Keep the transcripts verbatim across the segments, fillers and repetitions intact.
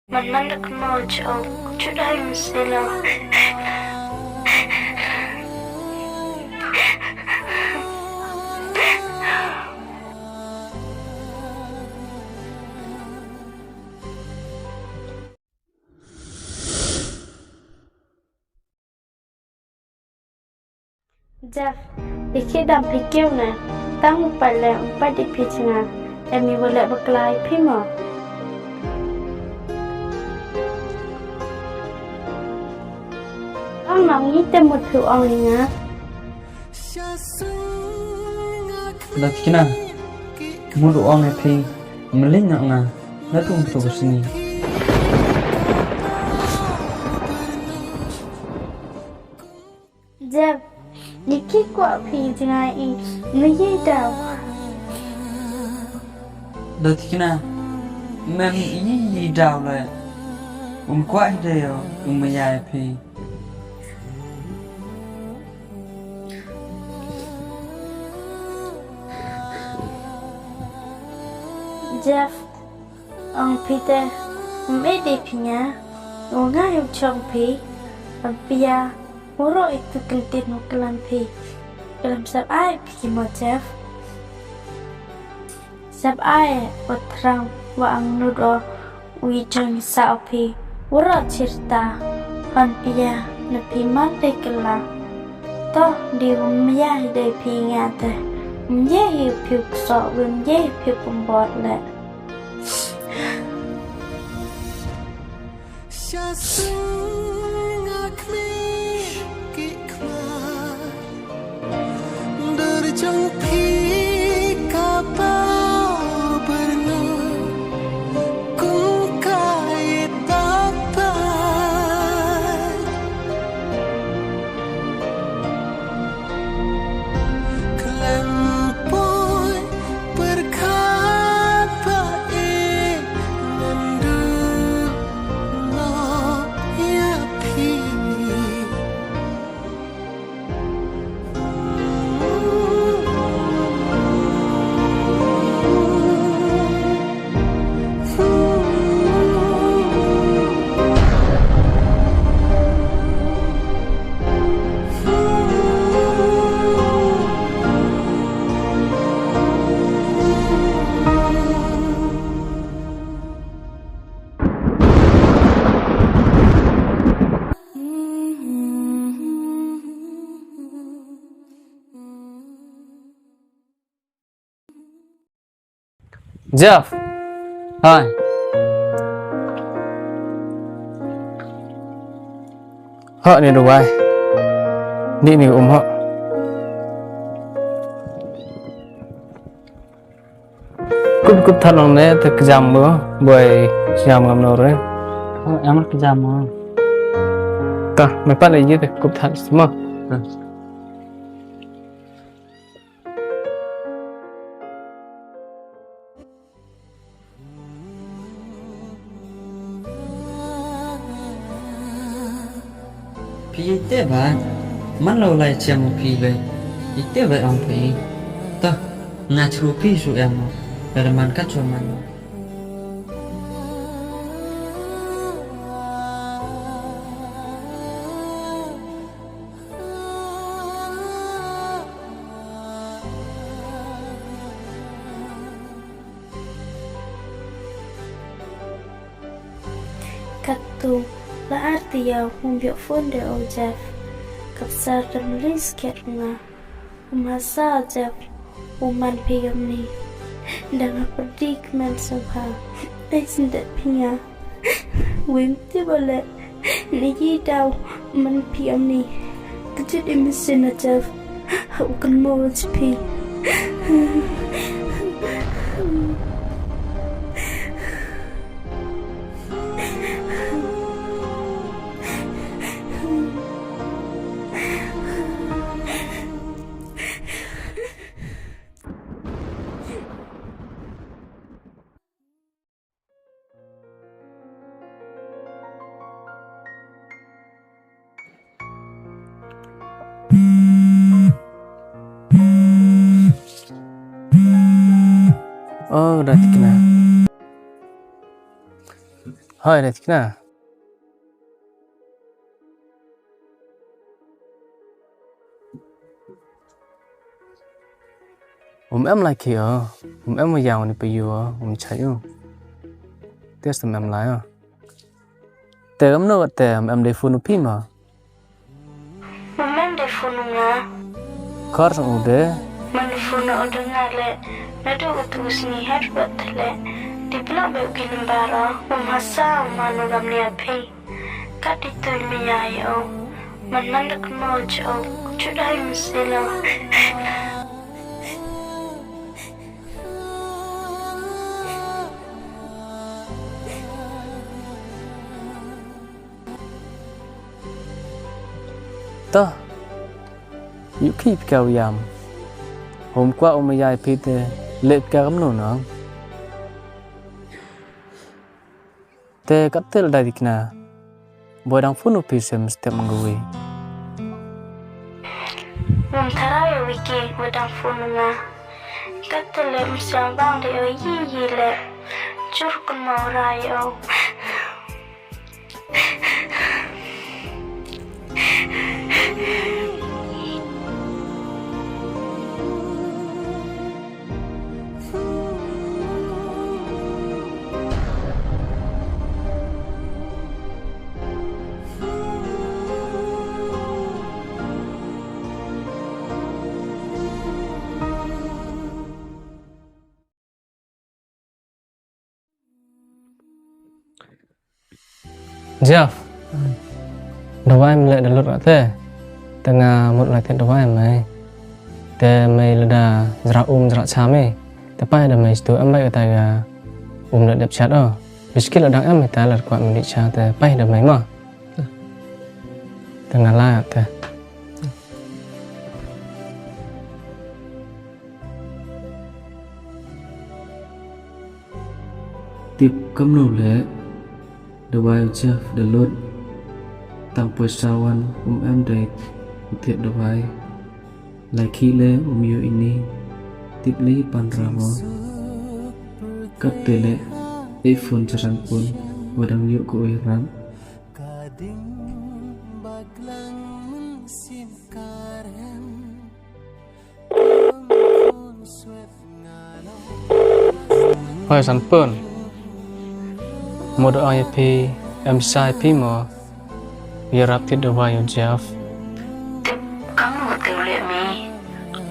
Man man da kynmaw cha o, chut hang sela. Jeff, i khih dam phi kiw ne, tang u pait le, u pait di phi chnga, em i wa le bakla i phi mo. Ong nong i te mut phi ong i nga. Da tikna, mut u ong i phi, mling nga nga, da tung tu sini. Jeff, i ki kwah phi jngai i, me ye daw. Da tikna, mem i ye daw le. Um kwah hi de yo, um me ya phi. Jeff, ong phi te, um e de phi nga, u nga u chong phi, am pia, Waroh itu kyntin u klam phi. Klam sap ai phi ki mo Jeff. Sap ai o thrang wa ang nud o wi jong sa o phi. Waroh chirta. Pan pia na phi man de klam. To di wym ya hi de phi nga te. Wym ye hi phi u kso, wym ye hi phi u pynbor le. Sha sung nga khmih ki khmat. Dur jong phi ka pau byrngut kum ka ïit bak pat. Khlem poi pyrkhat ba e ngan duh noh ïa phi. Jeff. Hai. Hok ni Dubai. Ni ni um hok. Kup kup than ong ne te kjam mo, boi kjam ngam no re. Oh, em kjam mo. Ta, me pan ye te kup than mo. Phi ite ba, man lo lai chiam phi be, ite ba ong phi. To, nga chru phi su em mo, da man ka chu man. Kattu, la ar tayaaw, um yoh phone de o Jeff. Ka bsar da mlien skhet nga. Um hasa Jeff, u man phi kamni. Da nga pyrdi kmen sngewbha. Dei syndet phi nga. Wym tip o le. Ni yi daw man phi kamni. Kjut i mynsiem na Jeff. Ha u kynmaw cha phi. Oh, da tikna. Hoi, da tikna. Um em lai ki o, um em wa yang ni pa yu o, um chai u. Test um em lai o. Te kamno te um em de phone u phi ma. Um em de phone u nga. Kor sang u de. Man phone u de nga le, na du u tu sni her bat le. Di pla be u ki number o, um hasa, um manu gam ni a phi. Kat di tu mi ya o, man man dak mo cho, chu dai mi sila. Toh, yu ki pika u yam. Hom kwa u ma yai phi te, le pika kamno nang. Te kat te la dai tikna. Boi dang phone u phi sem step ngui. Ngam tharai Vicky, boi dang phone u nga. Kat te le msiang bang de o yi yi le. Chur kun mau rai o. Jeff. Dawai me le da lut ra te. Te nga mut lai te dawai me. Te me le da jra um jra cha me. Te pai da me stu em bai ka ta ga um le dep chat o. Biskit le dang em me ta le kwah me di cha te pai da me ma. Te nga la te. Tip kamno le, dawai u Jeff da lut, tang poisa wan um em de u thied dawai, lai ki le um yoh ini, tip le pan ra mo. Kat te le, e phone charan pun, wa dang yoh ko e ram. Hoi Sanpun. Mo da ong ya phi, em sa ya phi mo. Yarap thied dawai u Jeff. Te kamno te u leh mi.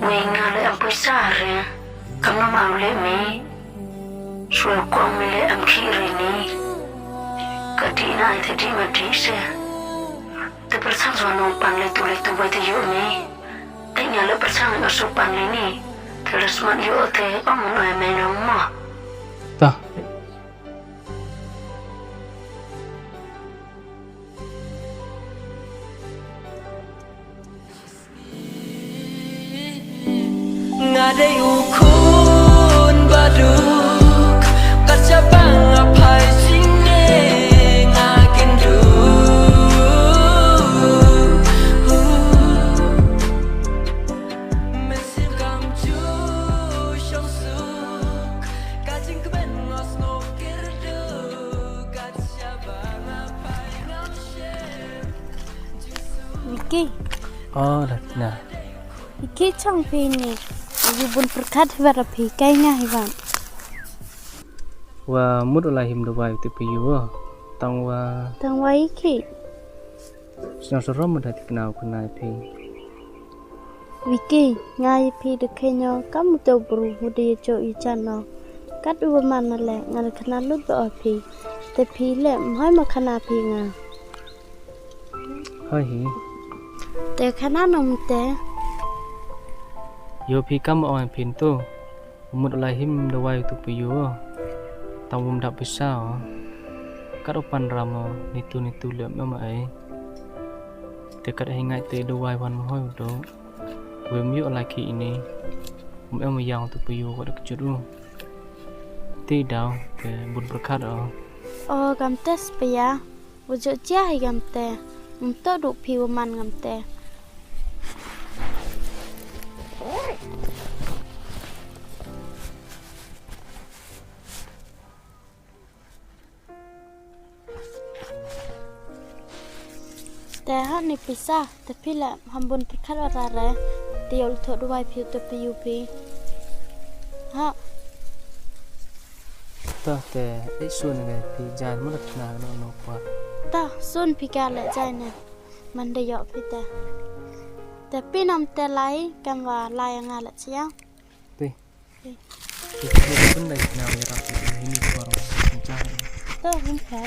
Wei nga le em poisa re. Kamno ma u leh mi. Swe kong mi le em ki re ni. Ka di na te di ma di se. Te pyrchang swa nong pan le tu le tu wei te yoh mi. Te nga le pyrchang nga su pan le ni. Te le smat yoh te ong mo e me nong mo. Ta. Nga dei u khun baduk, kat cha bang a phai sing ne nga kin du. Me sim kam chu shong suk, ka jingkmen ngos ngok kyrdu, kat cha bang a phai ngam shem. Vicky. Oh, Ratna. Vicky chong phi ni. Yu bun pyrkhat hi wa ra phi kai nga hi wa. Wa mut u lai him dawai u tip phi yu wa. Tang wa. Tang wa Vicky. Sñiaw sarom mut ha tip nau khana phi. Vicky, nga ya phi da kheño kam u te u bru hu de ya cho i chan no. Kat u wa man na le nga da khana lut ba o phi. Te phi le mhoi ma khana phi nga. Hoi hi. Te khana nom te. Yo phi kam ong phin tu. Mut lai him dawai tu pi yo. Tang wum dap pisa o. Kat u pan ram o, ni tu ni tu lem em ai. Te kat hi ngai te dawai wan mo hoi do. Wem yo lai ki ini. Um em yang tu pi yo ko da kjut u. Ti daw, te bun pyrkhat o. O, kam tes pia. Wa jooh jia hi ngam te. Ym toh du phi wa man ngam te. Te ha ni pisa, te phi le ham bun pyrkhat wa ra re. Te yow le thoh dawai phi te phi u phi. Ha. Ta te, e sun ne phi jan mo na no no pa. Ta sun phi ka le jai ne. Man de yoh phi te. Te phi nam te lai, kam wa lai nga le chia. Te. Te. Te phi bun lai na ya ra phi ni ko ro. Jan. Ta hum pha.